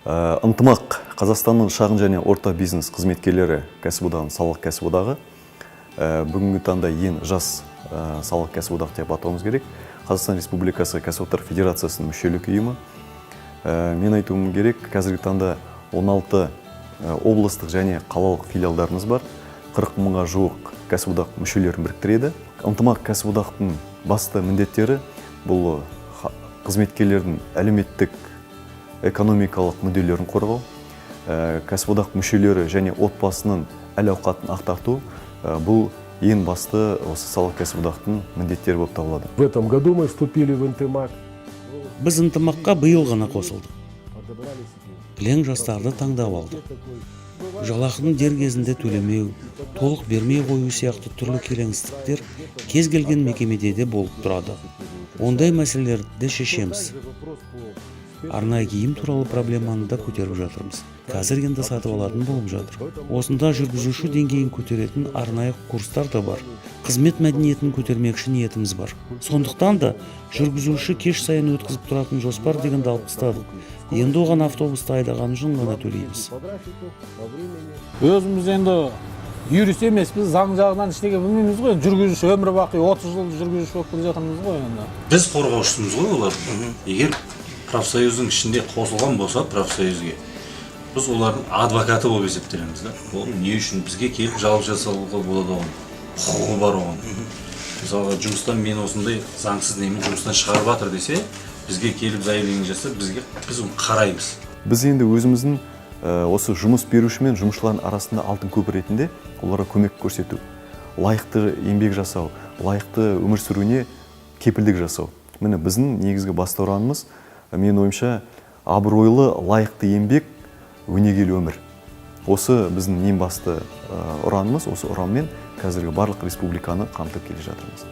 Ынтымақ — Қазақстанның шағын және орта бизнес қызметкерлері кәсіподағының салалық кәсіподағы. Бүгінгі таңда ең жас салалық кәсіподақ деп атауымыз керек. Қазақстан Республикасы Кәсіподақтар федерациясының мүшелік ұйымы. Мен айтуым керек, қазіргі таңда 16 облыстық және қалалық филиалдарымыз бар. 40 мыңға жуық кәсіподақ мүшелерін біріктіреді. Ынтымақ кәсіподақтың басты міндеттері — бұл қызметкерлердің әлеуметтік, экономикалық мүдделерін қорғау, кәсіподақ мүшелері және отбасының әл ауқатын ақтарту. Бұл ең басты осы салалық кәсіподақтың міндеттері болып табылады. В этом году мы вступили в Ынтымак. Біз Ынтымаққа биыл ғана қосылдық. Кілең жастарды таңдап алдық. Жалақыны дер кезінде төлемеу, толық бермей қою сияқты түрлі келеңсіздіктер кез келген мекемеде де болып тұрады. Ондай мәселелерді де шешеміз. Арнайы киім туралы проблеманы да көтеріп жатырмыз. Қазір енді сатып алатын болып жатыр. Осында жүргізуші деңгейін көтеретін арнайы курстар да бар. Қызмет мәдениетін көтермекші ниетіміз бар. Сондықтан да жүргізуші кеш сайын өткізіп тұратын жоспар дегенді алып тастадық. Енді оған автобусты айдаған үшін ғана төлейміз. Өзіміз енді юрист емеспіз, заң жағынан ештеңе білмейміз ғой енді. Жүргізуші, өмір бақи 30 жыл жүргізуші болып келе жатырмыз ғой енді. Біз қорғаушысымыз ғой олардың. Егер профсоюздың ішінде қосылған болса, профсоюзге, біз олардың адвокаты болып есептелеміз да. Ол не үшін бізге келіп жалоба жасауға болады, оған құқығы бар. Оған, мысалға, жұмыстан мен осындай заңсыз немен жұмыстан шығарып жатыр десе, бізге келіп заявление жасап, бізге, біз оны қараймыз. Біз енді өзіміздің осы жұмыс беруші мен жұмысшылардың арасында алтын көпір ретінде оларға көмек көрсету, лайықты еңбек жасау, лайықты өмір сүруіне кепілдік жасау — міне, біздің негізгі басты ұранымыз. Менің ойымша, абыройлы, лайықты еңбек, өнегелі өмір — осы біздің ең басты ұранымыз. Осы ұранмен қазіргі барлық республиканы қамтып келе жатырмыз.